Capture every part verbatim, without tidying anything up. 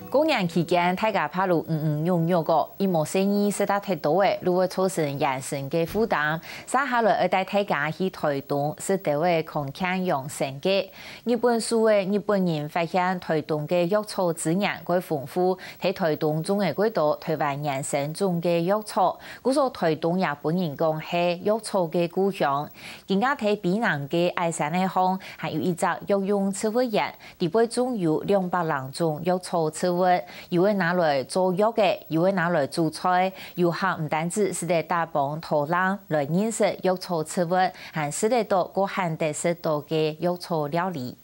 過年期間，大家怕就毋毋肉肉个，一無細義食到忒多个，就會造成營養个負擔。接下來愛帶大家去台東食兜仔康健養生个。日本手个日本人發現台東个藥草資源蓋豐富，在台東種个蓋多台灣原生種个藥草，故所台東也分人講係藥草个故鄉。今下在卑南个矮山仔項，還有一隻藥用植物園， 裡背種有兩百零種藥草植物，有个拿來做藥个，有个拿來煮菜。遊客毋單止使得打幫導覽來認識藥草植物，還食得到各項得食到个藥草料理。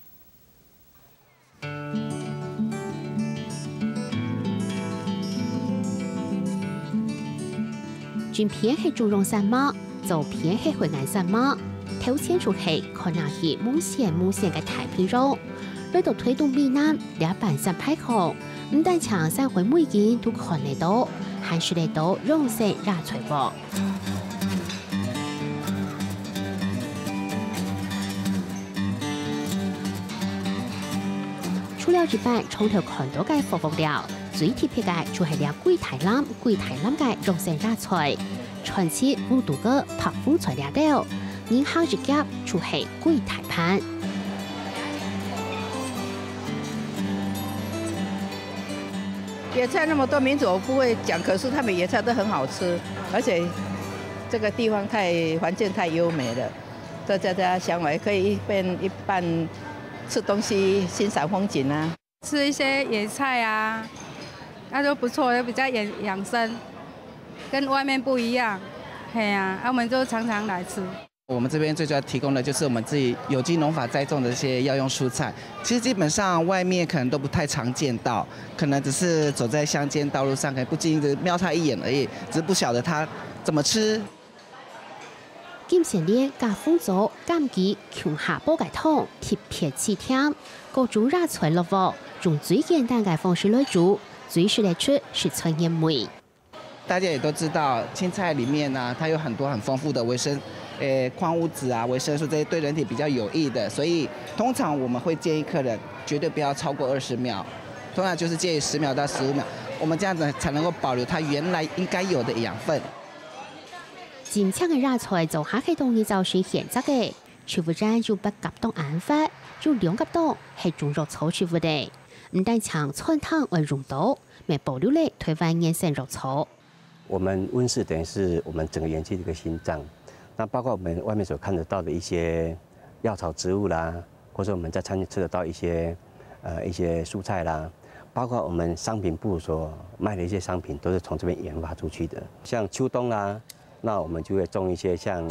正片係中央山脈，左片係海岸山脈，頭前就係看下去濛閃濛閃个太平洋。 來到台東美南，這半山排行，毋單淨山海美景都看得到，還食得到養生野菜喔。除了一般常透看到个火鍋料，最特別个就係這桂台南，桂台南个養生野菜。 川式烏肚角、白烏菜這兜，人行一夾就係桂台盤。野菜那麼多，名字我不會講，可是他們野菜都很好吃，而且這個地方太，環境太優美了，在在家鄉，我也可以一邊一半吃東西，欣賞風景啊。 吃一些野菜啊，那就不錯，又比較養，養生，跟外面不一樣。嘿啊，啊，我們就常常來吃。我們這邊最主要提供的就是我們自己有機農法栽種的一些藥用蔬菜，其實基本上外面可能都不太常見到，可能只是走在鄉間道路上，可能不經意地瞄它一眼而已，只是不曉得它怎麼吃。 金蟬蓮佮紅棗、柑桔共下煲个湯，特別鮮甜。各種野菜落鑊，用最簡單个方式來煮，最食得出食材原味。大家也都知道，青菜裡面呢，它有很多很豐富的維生，呃，礦物質啊、維生素這些對人體比較有益的，所以通常我們會建議客人絕對不要超過二十秒，通常就是介於十秒到十五秒，我們這樣子才能夠保留它原來應該有的養分。 新鮮个野菜做下係當日早晨現摘个，植物園有八甲當恁闊，有兩甲當係種藥草植物个。毋單淨餐廳愛用到，乜保留了台灣原生藥草。我們溫室等於是我們整個園區的一個心臟，那包括我們外面所看得到的一些藥草植物啦， 或者我們在餐廳吃得到一些，呃，一些蔬菜啦，包括我們商品部所賣的一些商品，都是從這邊研發出去的。像秋冬啦，那我們就會種一些像，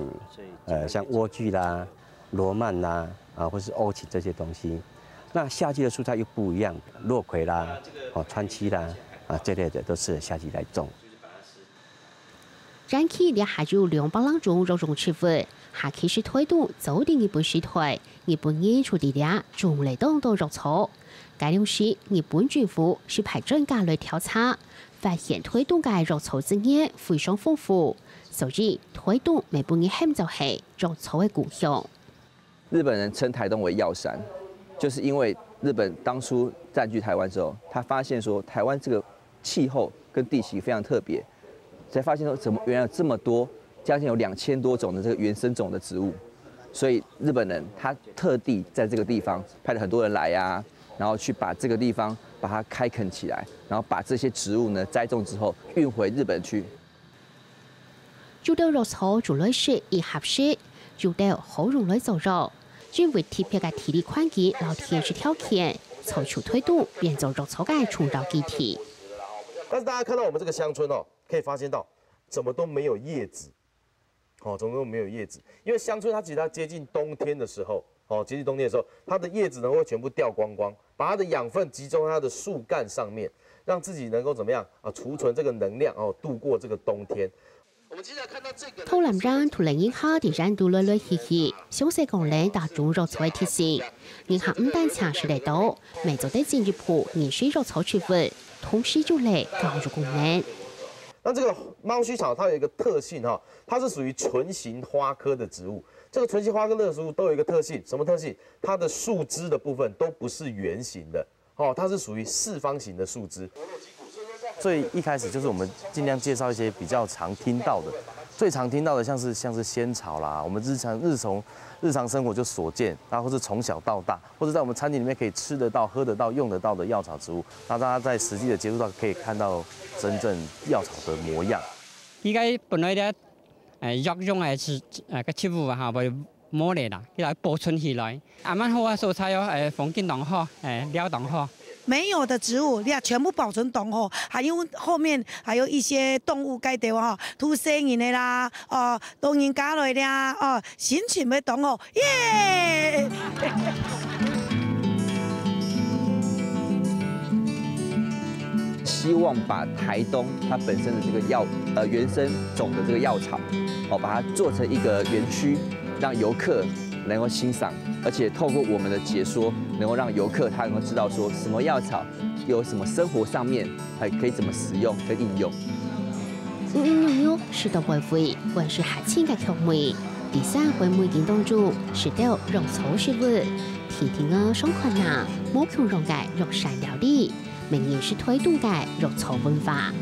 呃，像萵苣啦、羅曼啦，啊，或是歐芹這些東西。那夏季的蔬菜又不一樣，落葵啦、哦，川七啦，啊，這類的都適合夏季來種。 園區這下有兩百零種藥用植物，下去時台東做得日本時代，日本人就在這種了當多藥草。該當時，日本政府係派專家來調查，發現台東个藥草資源非常豐富，所以台東乜分人喊做係藥草个故鄉。 日本人稱台東為藥山，就是因為日本當初佔據台灣之後，他發現說台灣這個氣候跟地形非常特別，才發現說怎麼原來有這麼多，將近有兩千多種的這個原生種的植物，所以日本人他特地在這個地方派了很多人來啊，然後去把這個地方把它開墾起來，然後把這些植物呢栽種之後運回日本去。 有兜藥草煮來食已合適，有兜好用來做藥。因為特別个地理環境摎天時條件，草就推動變做藥草个重要基地。但是大家看到我們這個鄉村哦，可以發現到怎麼都沒有葉子，哦，怎麼都沒有葉子？因為鄉村它其實它接近冬天的時候，哦，接近冬天的時候，它的葉子呢會全部掉光光，把它的養分集中在它的樹幹上面，讓自己能夠怎麼樣啊？儲存這個能量哦，度過這個冬天。透南人突然一下在山肚來來去去，想食講人打中藥草个特性，人客毋單淨食得到，乜做得進一步認識藥草植物，同時有了教育功能。那這個貓鬚草它有一個特性哈，它是屬於唇形花科的植物。這個唇形花科的植物都有一個特性，什麼特性？它的樹枝的部分都不是圓形的，哦，它是属于四方形的树枝。最一开始就是我们尽量介绍一些比较常听到的，最常听到的像是像是仙草啦，我们日常日常日常生活就所见，然后或是从小到大，或者在我们餐厅里面可以吃得到、喝得到、用得到的药草植物，那大家在实际的接触到，可以看到真正药草的模样。佢个本來个誒藥用个植誒个植物啊，哈，會無咧啦，佢來保存起來。啊，蠻好个所在哦，誒風景當好，誒料當好。没有的植物，你啊全部保存当好，还有后面还有一些动物该地方哈，土生人的啦，哦，老人家来啦，哦，心情会当好，耶！希望把台东它本身的这个药呃原生种的这个药草，哦，把它做成一个园区，让游客能够欣赏，而且透过我们的解说，能够让游客他能够知道说什么药草有什么生活上面还可以怎么使用跟应用。因为农药受到保护，还是核心个权威。第三回美景当中，食到养草食物，天天个上看呐，无穷样个养生料理，每年是推动个养草文化。